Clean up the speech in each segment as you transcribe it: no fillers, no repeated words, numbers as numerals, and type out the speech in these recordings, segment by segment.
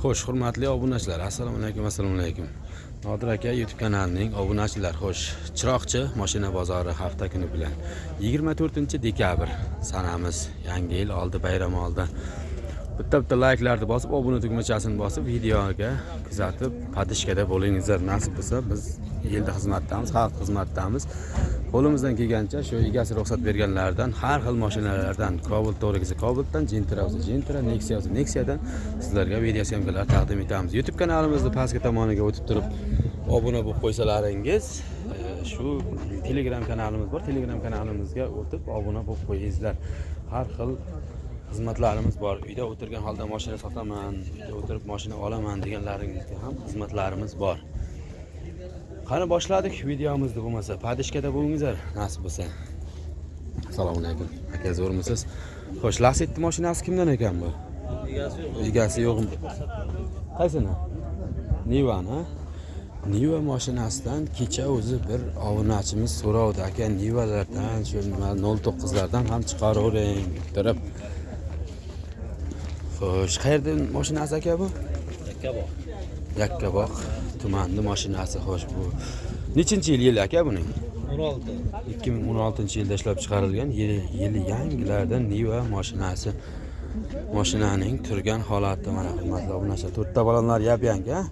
Xo'sh, hurmatli obunachilar, assalomu alaykum, assalomu alaykum. Nodir aka YouTube kanalining obunachilar, xo'sh, Chiroqchi mashina bozori hafta kuni bilan 24 dekabr sanamiz. Yangi yil oldi, bayram oldi. Bitta bitta layklarni bosib, obuna tugmachasini bosib, videoga kuzatib, подписка da bo'lingizlar. Nasib bo'lsa, biz yilda xizmatdamiz, xalq xizmatdamiz. Qo'limizdan kelgancha shu egasi ruxsat berganlardan har xil mashinalardan, Cobalt to'g'ri kelsa Cobaltdan, Gentra bo'lsa Gentra, Nexia bo'lsa Nexiadan sizlarga video съёмка lar taqdim etamiz. YouTube kanalimizni pastki tomoniga o'tib turib obuna bo'lib qo'ysalaringiz, shu Telegram kanalimiz bor. Telegram kanalimizga o'tib obuna bo'lib qo'yingizlar. Har xil xizmatlarimiz bor. Uyda o'tirgan holda mashina sotaman, uyda o'tirib mashina olaman deganlaringizga ham xizmatlarimiz bor. Qani, boshladik videomizni bo'lmasa. Подписка da bo'lingizlar, nasib bo'lsa. Assalomu alaykum. Aka, zo'rmisiz? Xo'sh, Lacetti mashinasi kimdan ekan bu? Egasi yo'q. Egasi yo'qmi? Qaysini? Nivani, ha? Niva mashinasidan kecha o'zi bir obunachimiz so'rovdi, aka, Nivalardan shu nima 09 lardan ham chiqaravering deb turib. Xo'sh, qayerdan mashinasi, aka, bu? Yakkabog'. Yakkabog' tumanni mashinasi. Xo'sh, bu nechinchi yil aka buning? 16. 2016 yilda ishlab chiqarilgan, yili yangilardan Niva mashinasi. Mashinaning turgan holati mana, hurmatli obunachilar. To'rtta balonlar yap-yangi, ha?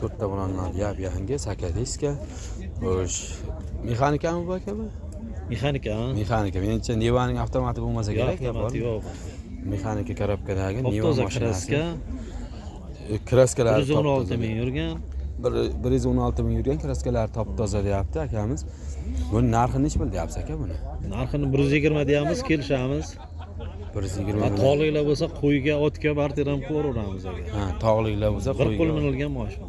To'rtta balonlar yap-yangi, sakadiska. Xo'sh, mexanikami bu, aka, bu? Mexanika, ha? Mexanika. Menimcha, Nivaning avtomati bo'lmasa kerak, Yo'q, avtomati bormi? yo'q. Mexanika коробка dagi Niva Top-toza mashinasi. краска. Краска lari 116 ming yurgan. 116 ming yurgan, краска lari top toza deyapti akamiz. Buni narxi nechi pul deyapsiz, aka, buni? Narxini 120 deyamiz, kelishamiz. 120 Ha, ming. Tog'liklar bo'lsa qo'yga, otga barter ham qilaveramiz, aka. Ha, tog'liklar bo'lsa Bir qo'yga. qo'l minilgan mashina.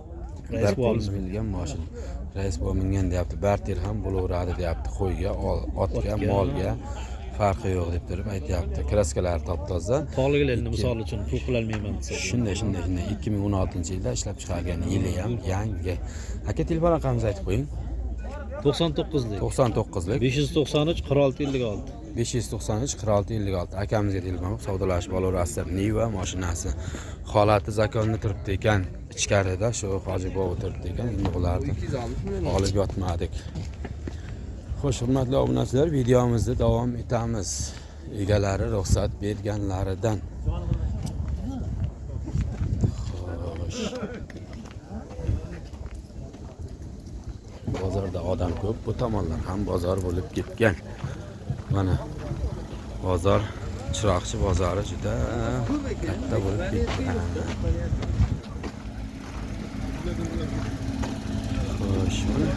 Bir Rais qo'l bo'lamiz. minilgan mashina. Rais buva mingan deyapti. Barter ham bo'laveradi deyapti. Qo'yga, otga, Otga. molga farqi yo'q deb turib aytyapti. Краска lari top toza. Tog'liklar endi misol uchun pul qilolmayman desa. Shunday. 2016 yilda ishlab chiqargan, yili ham yangi. Aka, telefon raqaminizni aytib qo'ying. 99lik. 99lik. 593 46 56. 593 46 56. Akamizga telefon qilib savdolashib olaverasizlar. Niva mashinasi holati закон da turibdi ekan. Ichkarida shu Hoji bobo turibdi ekan. Endi bularni olib yotmadik. Xo'sh, hurmatli obunachilar, videomizni davom etamiz egalari ruxsat berganlaridan. Xo'sh, bozorda odam ko'p, bu tomonlar ham bozor bo'lib ketgan. Mana, bozor, Chiroqchi bozori juda katta bo'lib ketgan. Xo'sh, mana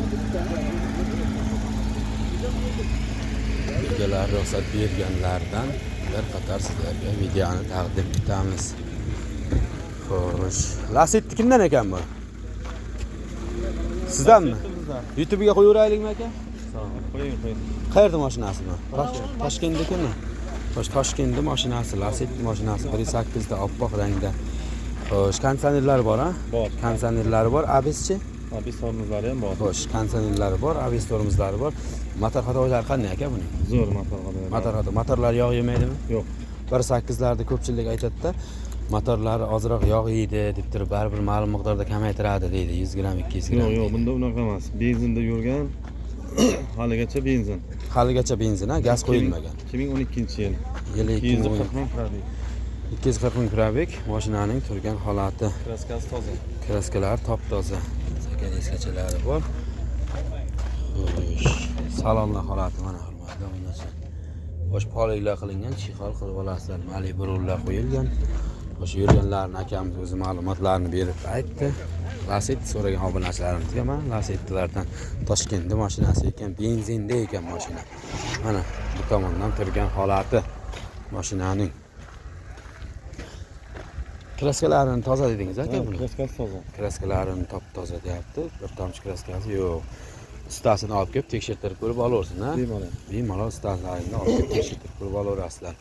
egalari ruxsat berganlardan bir qator sizlarga videoni taqdim etamiz. Xo'sh, Lacetti kimdan ekan bu? Sizdanmi? YouTube'ga qo'yaveraylikmi, aka? Qo'ying, qo'ying. Qayerda mashinasi bu? Toshkentnikimi? Xo'sh, Toshkentda mashinasi, Lacetti mashinasi 1.8 da, oppoq rangda. Xo'sh, konditsionerlari bor, ha? Bor. Konditsionerlari bor, ABSchi? ABS tormozlari ham bor. Xo'sh, konditsionerlari bor, ABS tormozlari bor. Motor ходовой lari qanday, aka, buning? Zo'r motor ходовой. Motor ходовой, motorlari yog' yemaydimi? Yo'q. 1.8larda ko'pchilik aytadida, motorlari ozroq yog' yeydi deb turib, baribir ma'lum miqdorda kamaytiradi deydi, 100 gramm, 200 gramm. Yo'q, yo'q, deydi. Bunda unaqa emas. Benzinda yurgan. Haligacha benzin. Haligacha benzin, ha, gaz qo'yilmagan. 2012-yil. Yili 240 ming пробег. 240 ming пробег, mashinaning turgan holati. Краска si toza. Краска lari top toza. Eskachalari bor. Xo'sh, salonlar holati mana, hurmatli obunachilar. Xo'sh, полик lar qilingan, чехол qilib olasizlar. Malibu rullar qo'yilgan. O'sha yurganlarni akamiz o'zi ma'lumotlarni berib aytdi. Lacetti so'ragan obunachilarimizga mana Lacettilardan, Toshkentda mashinasi ekan, benzinda ekan mashina. Mana bu tomondan turgan holati mashinaning. Краска larini toza dedingiz, aka, buni? Краска si toza. Краска larini top toza deyapti. Bir tomchi краска si yo'q. Ustasini olib kelib tekshirtirib ko'rib olaversin, ha? Bemalol. Bemalol ustalaringni olib kelib tekshirtirib ko'rib olaverasizlar.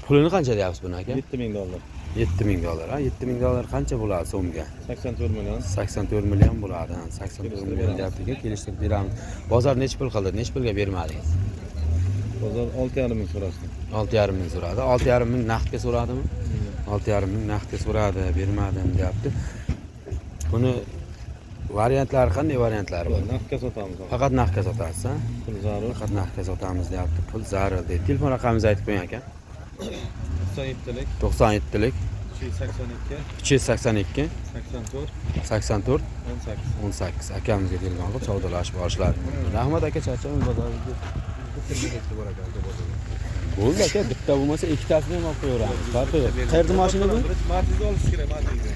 Pulini qancha deyapsiz buni, aka? 7000 dollar. 7000 dollar, ha? 7000 dollar qancha bo'ladi so'mga? 84 million. 84 million bo'ladi, ha? 84 Kelishtirib million beramiz. Deyapti ekan, kelishtirib beramiz. Bozor nechi pul qildi? Nechi pulga bermadingiz? Bozor 6,5 ming so'rashdi. 6,5 ming so'radi. 6,5 ming naqdga so'radimi? 6,5 ming naqdga so'radi, bermadim deyapti. Buni variantlari qanday variantlari bor? Naqdga sotamiz. Faqat naqdga sotasiz, ha? Pul zarur. Faqat naqdga sotamiz deyapti. Pul zarur deydi. Telefon raqamingizni aytib qo'ying aka. 97lik 97lik 382 382 84 84 18. 18 akamizga telefon qilib savdolashib olishlari mumkin. Rahmat aka, charchamang, bozoringizga. Bo'ldi aka, bitta bo'lmasa ikkitasini ham olib qo'yaveramiz. Farqi yo'q. Qayerda mashina bu? Matizni olish kerak, Matizni.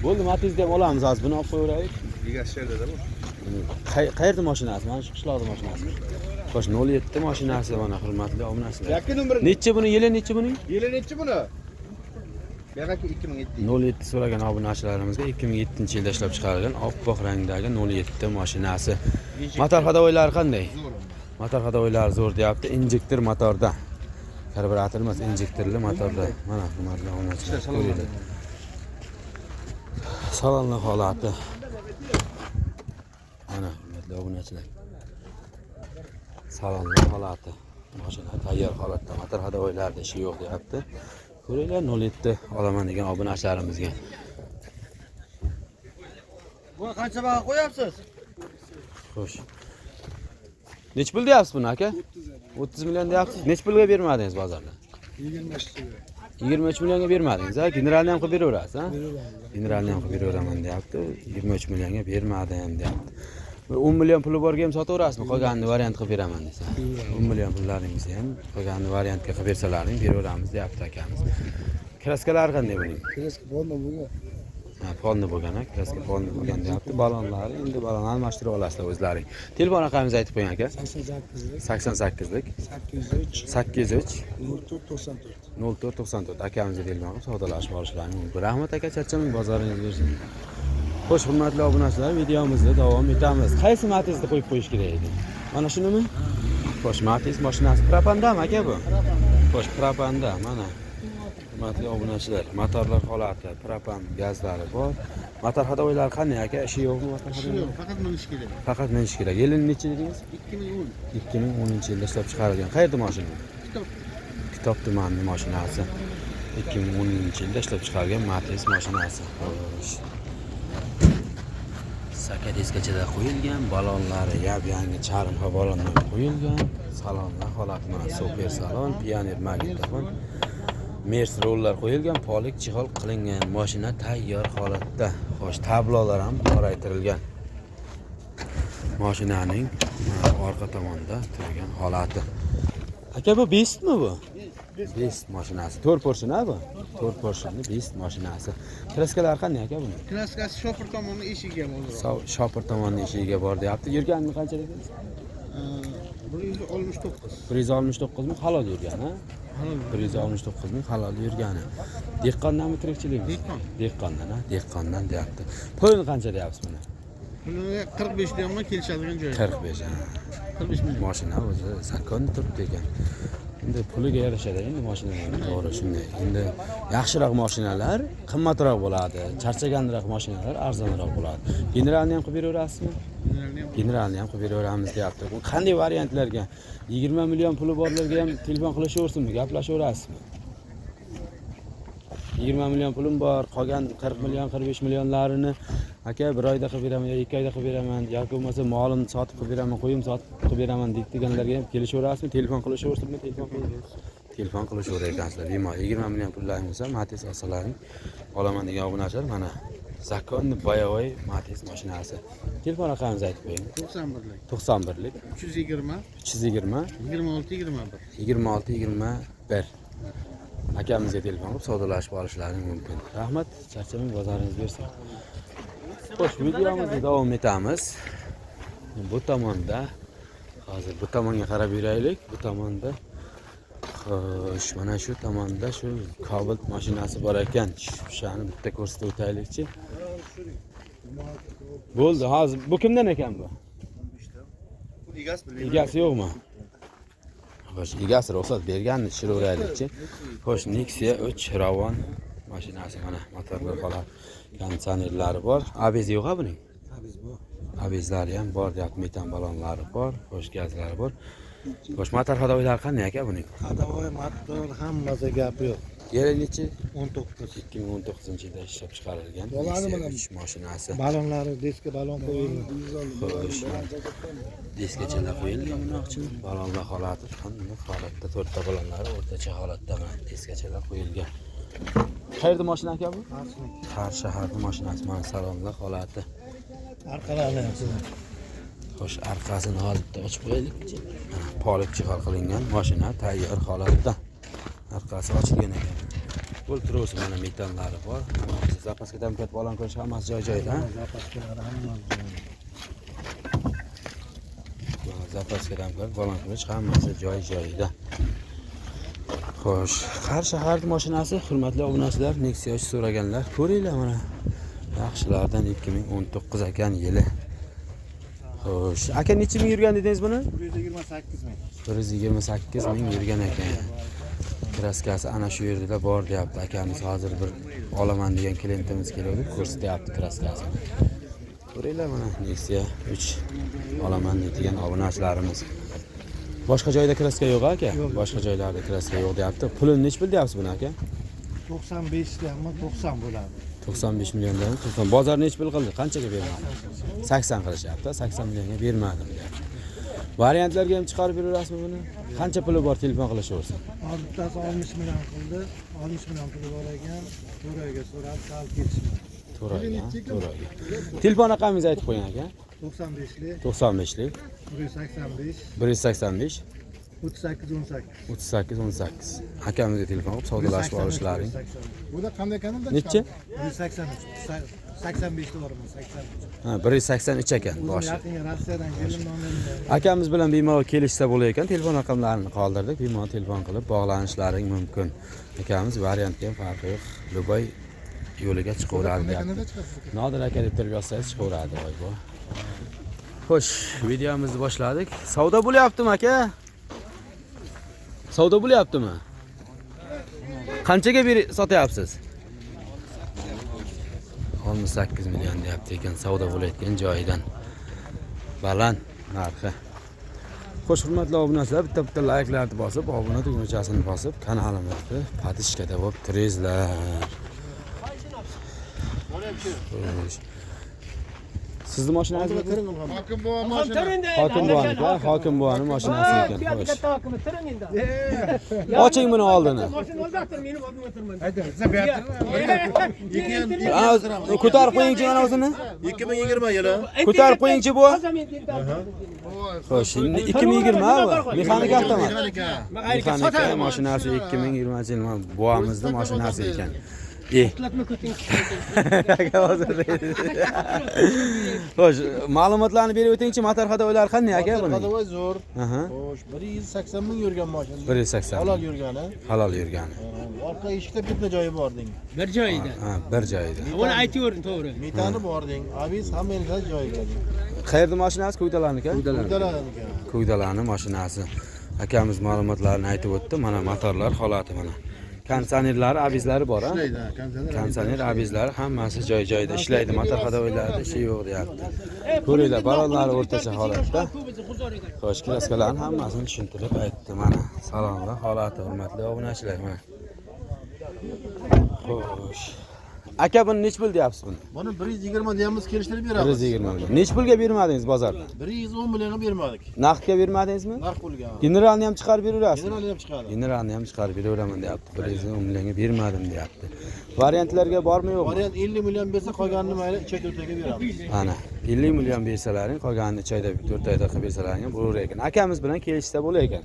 Bo'ldi, Matizni ham olamiz hozir. Buni olib qo'yaveraylik. Egasi shu yerda bu. Qayerda mashinasi? Mana shu qishloqda mashinasi. Xo'sh, 07 mashinasi mana hurmatli obunachilar. Yakka nomer. Necha buni yili necha buning? Yili nechi buni? Beraki 2007. 07 so'ragan obunachilarimizga 2007-yilda ishlab chiqarilgan oppoq rangdagi 07 mashinasi. Motor ходовойлari qanday? Motor ходовойлari zo'r deyapti. Injektor motorda. Karburator emas, injektorli motorda. Mana hurmatli obunachilar ko'ringlar. Salonli holati. Mana hurmatli obunachilar. Salonli holati. Mashina tayyor holatda, motor ходовойларida ishi yo'q deyapti. Ko'ringlar 07 olaman degan obunachilarimizga. Bu qancha baho qo'yapsiz? Xo'sh. Necha pul deyapsiz buni aka? 30 million deyapsiz. Necha pulga bermadingiz bozorda? 23 millionga bermadingiz, ha? Generalni ham qilib beraverasiz, ha? Generalni ham qilib beraveraman deyapti. 23 millionga bermadim deyapti. Bir 10 million puli borga ham sotaverasizmi? Qolganini variant qilib beraman desa. 10 million pullaringizni ham qolganini variantga qilib bersalaring beraveramiz deyapti akamiz. Kraskalari qanday buning? Kraska полный bo'lgan. Ha, полный bo'lgan, ha, kraska полный bo'lgan deyapti. Balonlari, endi balon almashtirib olasizlar o'zlaring. Telefon raqamingizni aytib qo'ying aka. 88lik 88lik 803 803 04 94. 04 94 akamizga telefon qilib savdolashib olishlaring mumkin. Rahmat aka, charchamang, bozoringiz bersin. Xo'sh, hurmatli obunachilar, videomizni davom etamiz. Qaysi Matizni qo'yib qo'yish kerak edi? Mana shunimi? Xo'sh, Matiz mashinasi propandami aka bu? Xo'sh, propanda mana. Hurmatli obunachilar, motorlar holati, propan gazlari bor. Motor ходовойлari qanday aka? Ishi yo'qmi motor ходовой? Yo'q, faqat minish kerak. Faqat minish kerak. Yili necha dedingiz? 2010. 2010-yilda ishlab chiqarilgan. Qayerda mashina? Kitob. Kitob tumanini mashinasi. 2010-yilda ishlab chiqarilgan Matiz mashinasi. Xo'sh. Saka diskachada qo'yilgan, balonlari yap-yangi charmxa balonlar qo'yilgan. Salonlar holati mana super salon, Pioneer magnitofon. Mers rollar qo'yilgan, полик чехол qilingan, mashina tayyor holatda. Xo'sh, tablolar ham qoraytirilgan. Mashinaning mana orqa tomonda turgan holati. Aka, bu Bestmi bu? Best mashinasi. 4 porshina bu? 4 porshinli Best mashinasi. Kraskalari qanday aka buni? Kraskasi shofir tomoni eshigiga bor. Shopir tomonni eshigiga bor deyapti. Yurganini qancha dedingiz? 169. 169 ming halol yurgan, ha? 169 ming halol yurgani. Dehqondanmi, tirikchilikmi? Dehqon. Dehqondan, ha? Dehqondan deyapti. Pulini qancha deyapsiz buni? Pulini 45 deyapman, kelishadigan joyi. 45, ha. 45 million. Mashina o'zi zakon turibdi ekan. Endi puliga yarashadi endi mashinalar, to'g'ri shunday. Endi yaxshiroq mashinalar qimmatroq bo'ladi, charchaganroq mashinalar arzonroq bo'ladi. Generalni ham qilib beraverasizmi? Generalni ham qilib beraveramiz deyapti. Bu qanday variantlarga? 20 million puli borlarga ham telefon qilishaversinmi, gaplashaverasizmi? 20 million pulim bor, qolgan 40 million, 45 millionlarini aka bir oyda qilib beraman yo 2 oyda qilib beraman yoki bo'lmasa molim sotib qilib beraman, qo'yim sotib qilib beraman deydi deganlarga ham kelishaverasizmi? Telefon qilishaversinmi? Telefon qilishaverar ekansizlar. Bemalol 20 million pullaring bo'lsa, Matiz olsalaring olaman degan obunachilar mana законный боевой Matiz mashinasi. Telefon raqamingizni aytib qo'ying. 91lik. 91lik 320 320 26 21. 26 21 akamizga telefon qilib savdolashib olishlari mumkin. Rahmat, charchamang, bozoringiz bersin. Xo'sh, videomizni davom etamiz. Bu tomonda hozir bu tomonga qarab yuraylik. Bu tomonda xo'sh, mana shu tomonda shu Cobalt mashinasi bor ekan. O'shani bitta ko'rsatib o'taylikchi. Bo'ldi, hozir bu kimdan ekan bu? Egasi bilmayman. Egasi yo'qmi? Xo'sh, egasi ruxsat berganmi tushiraveraylikchi. Xo'sh, Nexia 3 Ravon mashinasi mana motorlar holat, konditsionerlari bor. ABS yo'q buning? ABS bor. ABSlari ham bor deyapti, metan balonlari bor, xo'sh gazlari bor. Xo'sh, motor ходовойлari qanday aka buning? Ходовой, motor hammasi gap yo'q. Yili nechi? 19. 2019-yilda ishlab chiqarilgan Bo'ladimi Nexia mana? 3 mashinasi. Balonlari, diska balon qo'yildi. Xo'sh. Diskachalar qo'yilgan bunoqchi. Balonlar holati qanday holatda? To'rtta balonlari o'rtacha holatda mana diskachalar qo'yilgan. Qayerda mashina aka bu? Har shaharda mashinasi mana salonlar holati. Orqalari ham sizlar. Xo'sh, orqasini hozir bitta ochib qo'yaylik. Mana polib chihol qilingan mashina tayyor holatda. Orqasi ochilgan ekan. Bo'l turaversin, mana metanlari bor. Hammasi zapaska domkat balon ko'rish hammasi joy-joyida. Ha? Zapaskalar hammasi joyida. Zapaska domkat balon ko'rish hammasi joy-joyida. Xo'sh, har shaharda mashinasi, hurmatli obunachilar, Nexia 3 so'raganlar, ko'ringlar mana. Yaxshilardan 2019 ekan yili. Xo'sh, aka necha ming yurgan dedingiz buni? 128 ming. 128 ming yurgan ekan. Kraskasi ana shu yerda bor deyapti akamiz. Hozir bir olaman degan klientimiz keluvdi, ko'rsatyapti kraskasini. Ko'ringlar mana Nexia 3 olaman degan obunachilarimiz. Boshqa joyda kraska yo'q aka? Boshqa joylarda kraska yo'q deyapti. Pulini nechi pul deyapsiz buni aka? 95 deyapman, 90 bo'ladi. 95 milliondan 90. Bozor nechi pul qildi? Qanchaga bermadi? 80 qilishyapti. 80 millionga bermadim deyapti. Variantlarga ham chiqarib beraverasizmi buni? Qancha puli bor telefon qilishaversin? Hozir bittasi 60 million qildi. 60 million puli bor ekan. To'raga so'rab sal ketishmadi. To'raga, to'raga. Telefon raqamingizni aytib qo'ying aka. 95lik, 95lik 185, 185 38 18. 38 18. Akamizga telefon qilib savdolashib olishlaring. Bu da qanday kanalda? Nechi? 183, 85 to'g'rimi? 83. Ha, 183 ekan O'zim boshi. yaqinga Rossiyadan keldim, nomerimni. Akamiz bilan bemalol kelishsa bo'lar ekan. Telefon raqamlarini qoldirdik. Bemalol telefon qilib bog'lanishlaring mumkin. Akamiz variantga ham farqi yo'q. Любой yo'liga chiqaveradi deyapti. Nodir aka deb turib yozsangiz chiqaveradi voy bu. Xo'sh, videomizni boshladik. Savdo bo'lyaptimi aka? Savdo bo'lyaptimi? Qanchaga ber sotyapsiz? 68 million deyapti ekan savdo bo'layotgan joyidan. Baland narxi. Xo'sh, hurmatli obunachilar, bitta-bitta layklarni bosib, obuna tugmachasini bosib, kanalimizni подписка da bo'lib turingizlar. Xo'sh. Sizni mashinangizmi? Hokim buva mashina. Hokim buvaniki, ha? Hokim buvani mashinasi ekan. Xo'sh. Oching buni oldini. Ana ko'tarib qo'yingchi mana o'zini. 2020 yili. Ko'tarib qo'yingchi buva. Xo'sh, endi 2020 bu. Mexanika avtomat. Mexanika mashinasi 2020 yil buvamizni mashinasi ekan. Aka hozir. Xo'sh, ma'lumotlarni berib o'tingchi, motor ходовой lari qanday aka buning? Ходовой zo'r. Aha. Xo'sh, 180 ming yurgan mashina. 180. Halol yurgani. Halol yurgani. Orqa eshikda bitta joyi bor deng. Bir joyida. Ha, bir joyida. Uni aytavering to'g'ri. Metani bor deng. Aviz hamma narsa joyiga deng. Qayerda mashinasi? Ko'kdalaniki? Ko'kdalaniki. Ko'kdalani mashinasi. Akamiz ma'lumotlarni aytib o'tdi. Mana motorlar holati mana. Konditsionerlari, abizlari bor, ha? Ishlaydi, ha, konditsioner. Konditsioner, abizlari hammasi joy-joyida ishlaydi. Motor ходовой larida ishi yo'q deyapti. Ko'ringlar, balonlari o'rtacha holatda. Xo'sh, kraskalarni hammasini tushuntirib aytdi. Mana salonlar holati, hurmatli obunachilar, mana. Xo'sh. Aka, buni nechi pul deyapsiz buni? Buni 120 deyamiz, kelishtirib beramiz. 120 million. Nechi pulga bermadingiz bozorda? 110 millionga bermadik. Naqdga bermadingizmi? Narx pulga. Generalni ham chiqarib beraverasizmi? General ham chiqadi. Generalni ham chiqarib beraveraman deyapti. 110 millionga bermadim deyapti. Variantlarga bormi yo'qmi? Variant 50 million bersa, qolganini mayli 3 oy 4 oyga beramiz. Ana 50 million bersalaring, qolganini 3 oyda, 4 oyda qilib bersalaring ham bo'lar ekan. Akamiz bilan kelishsa bo'lar ekan.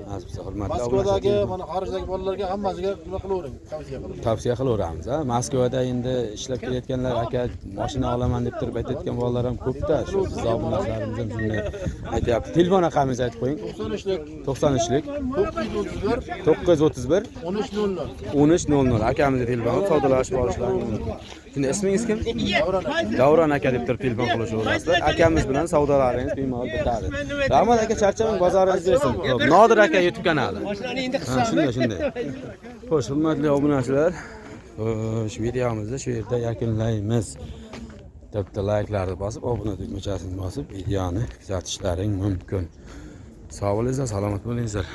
Nasib bo'lsa, hurmatli Moskvadagi, obunachilar. mana xorijdagi bolalarga hammasiga nima qilavering, tavsiya qilib. Tavsiya qilaveramiz, ha. Moskvada endi ishlab kelayotganlar aka mashina olaman deb turib aytayotgan bolalar ham ko'pda. Shu bizni obunachilarimiz ham shunday aytyapti. Telefon raqamingizni aytib qo'ying. 93lik 93lik 931 931 1300. 1300. Akamizga telefon qilib savdolashib olishlaringiz mumkin. Shunda ismingiz kim? Davron aka. Davron aka deb turib telefon qilishaverasizlar. Akamiz bilan savdolaringiz bemalol bitadi. Rahmat aka, charchamang, bozoringiz bersin. Xo'p, Nodir aka YouTube kanali. Mashinani endi Ha, qilsam. shunday, shunday. Xo'sh, hurmatli obunachilar, xo'sh, videomizni shu yerda yakunlaymiz. Bitta layklarni bosib, obuna tugmachasini bosib, videoni kuzatishlaring mumkin. Sog' bo'linglar, salomat bo'linglar.